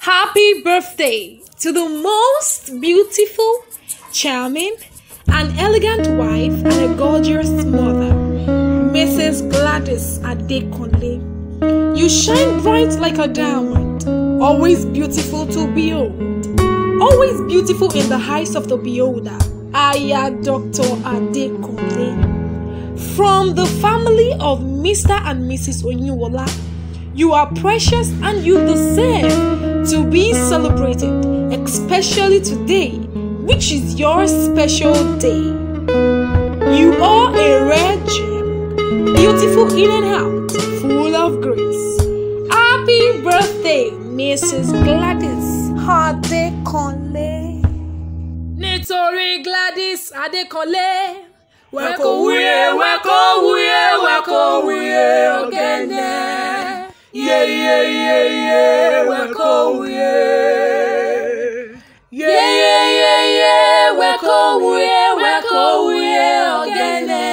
Happy birthday to the most beautiful, charming, and elegant wife and a gorgeous mother, Mrs. Gladys Adekanle. You shine bright like a diamond, always beautiful to behold, always beautiful in the eyes of the beholder. Aya Dr. Adekanle. From the family of Mr. and Mrs. Oyinwola, you are precious and you deserve to be celebrated, especially today, which is your special day. You are a rare gem, beautiful in and out, full of grace. Happy birthday, Mrs. Gladys Adekanle. Nítorí Gladys Adekanle, wẹ́kọ̀ wúyé, wẹ́kọ̀ wúyé, wẹ́kọ̀ wúyé ọ̀gẹ́nẹ́. Yé yé yé yé, wẹ́kọ̀ wúyé. Yé yé yé yé, wẹ́kọ̀ wúyé, wẹ́kọ̀ wúyé ọ̀gẹ́nẹ́.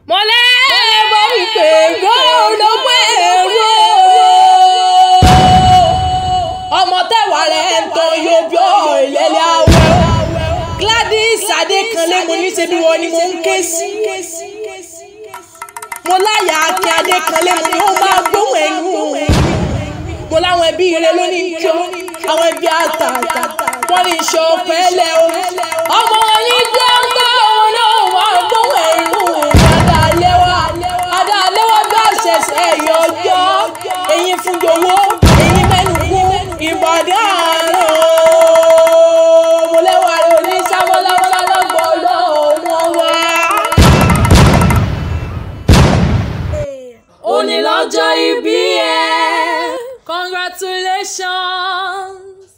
Mọ̀lẹ́ bọ́ wípé gbọ́dọ̀ pé èrò ọmọ tẹ́wàá rẹ̀ ń tan yóò bí ọ̀ ìlẹ́lẹ́ àwẹ̀. Gladys Adekanle, mo ní ṣe bí wọ́n ni mo ń ké sí. Mo láyà Akin Adekanle, mo ní ó máa gbóhùn ẹnu. Mo láwọn ẹbí ire ló ní kí ó, àwọn ẹbí àtàtà, wọ́n ní iṣẹ́ ọ̀pẹ́lẹ̀ o. Ọmọ yín jẹ́ ń gbọ́ òun náà máa gbóhùn ẹnu. Adáléwà, adáléwà bí àṣẹṣẹ yọjọ́, eyín fún jowó, eyín mẹ́nu kún, Ìbàdàn àárọ̀. Mo lẹ́wà rẹ̀ oníṣàmọ́lámọ́lá gbọ́dọ̀ wọn wá. Òní lọ́jọ́ ìbí ẹ. Congratulations.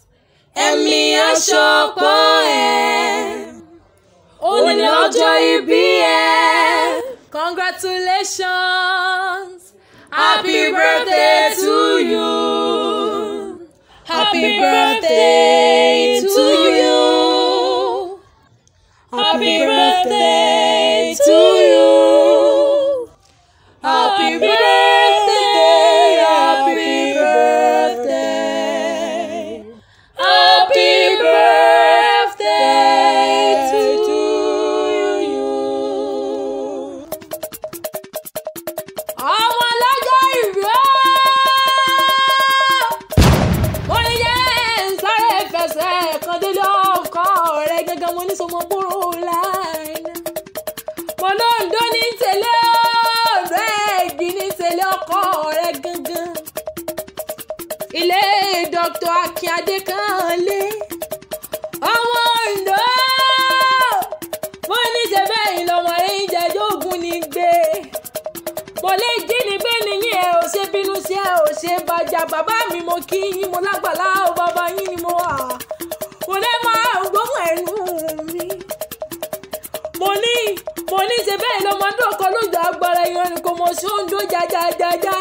Ẹ̀mí aṣọ́pọ̀ ẹ̀. Òní lọ́jọ́ ìbí ẹ. Congratulations. Happy birthday to you. Happy birthday to you. Happy birthday to you. Happy birthday, happy birthday. Happy birthday to you. Ọmọ lọ́jọ́ ìbí ó. Mo ní yẹ́ ń sáré fẹsẹ̀ kan délé ọkọ rẹ̀ gángan, mo ní sọmọ búrú láìní. Mo lóńdó ní tẹ̀lé ọ̀rẹ́ igi ní tẹ̀lé ọkọ rẹ̀ gángan. Ilé Dr. Akin Adekanle. Ọmọ Oǹdó. Mo ní ṣe bẹ́ẹ̀ ìlọmọ rẹ̀ ń jẹjọ́ ògùn ní gbé. Mo lè jí ní gbé nìyí ẹ ò ṣe bínú sí ẹ ò ṣe bàjá. Bàbá mi mo kí yín, mo lágbàlá o, bàbá yín ni mo wà. Mo lè máa gbóhùn ẹnu mi. Mo ní ṣe bẹ́ẹ̀ lọ́mọdé ọkọ lójú agbára ìran ni kò mọ̀ ṣóńdó jájájájá.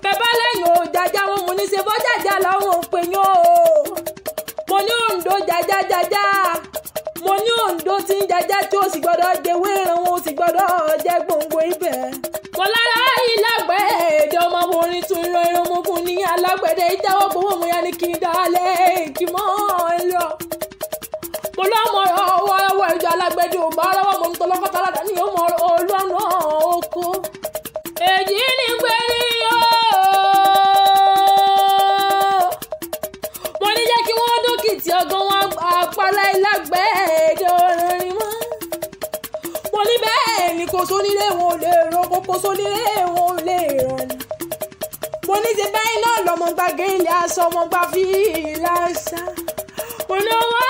Bẹ́ẹ̀ lẹ́yìn ò jájá wọn, mo ní ṣe bọ́ jájá làwọn ò pè yín o. Mo ní Oǹdó jájájájá. Mo ní Oǹdó tí ń jájá tí ó sì gbọ́dọ̀ jẹwé ìran wọn ò sì gbọ́dọ̀ jẹ gbòǹgbò ibẹ̀. Mo lára ìlágbẹ̀ẹ́dẹ ọmọ orin tún ìran ìran ọmọkùnrin ní alágbẹ̀dẹ ìjáwọ́ gbowó mo yá ni kí n dálẹ̀ kí mọ́ ẹ lọ. Mo lọ́mọ ọwọ́ ọwọ́ ìjọ alágbẹ̀dẹ ò bá lọ́wọ́, mo ń tọ́lọ́kọ́tà ládàá ní ọmọ olóńgbò oko. Èyí ni pé ní o. Mo ní jẹ́ kí wọ́n dókìtì ọgán wọn àpárá ìlágbẹ̀ẹ́dẹ orin mọ́. Mo ní bẹ́ẹ̀ ni kò sónílé wọn ò lè ràn, kókó sónílé wọn ò lè ràn ni. Mo ní ṣe báyìí náà lọ́mọ gbàgé ilé aṣọ ọmọ gbà fi ìlàṣà. Mo ní wá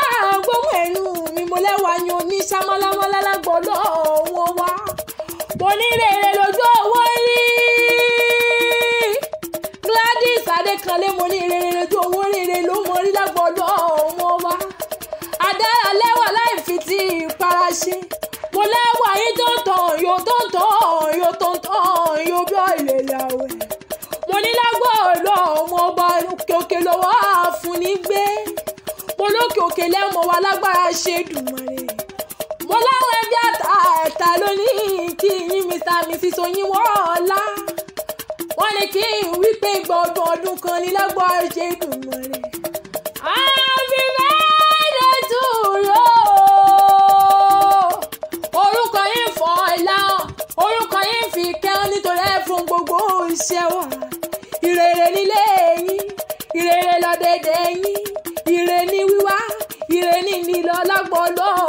gbóhùn ẹnu mi, mo lẹ́wà ni oníṣàmọ́lámọ́lá lágbọ́dọ̀ wọn wá. Mo ní rere lójú owó rí. Gladys Adekanle, mo ní rere lójú owó, rere ló mọ rí lágbọ́dọ̀ wọn wá. Adára lẹ́wà láì fi ti ìpara ṣe. Mo lẹ́wà yín tó ń tàn yóò tó ń tàn yóò tó ń tàn yóò bí ìlẹ̀lẹ̀ àwẹ̀. Mo ní lágbọ́dọ̀ ọmọ ọba òkè òkè lọ́wọ́ àfúnni gbé. Mo lókè òkè lẹ́mọ̀ wa lágbára ṣe dùnmọ̀rẹ́. Mo láwọn ẹbí àtàtà lónìí kí yín mi. mi sísọ yín wọ́ọ̀lá. Wọ́n ní kí n wí pé ìgbà ọdún ọdún kan ní lágbó ṣe dùnmọ̀ rẹ̀. Happy birthday to you. Orúkọ yín fọ́ ọ̀la, orúkọ yín fi kẹ́ nítorí ẹ fún gbogbo iṣẹ́ wa. Ìrere nílé yín, ìrere lọ́dẹ̀dẹ̀ yín, ire ní wíwá, ire ní lílọ lágbó Ọlọ́run.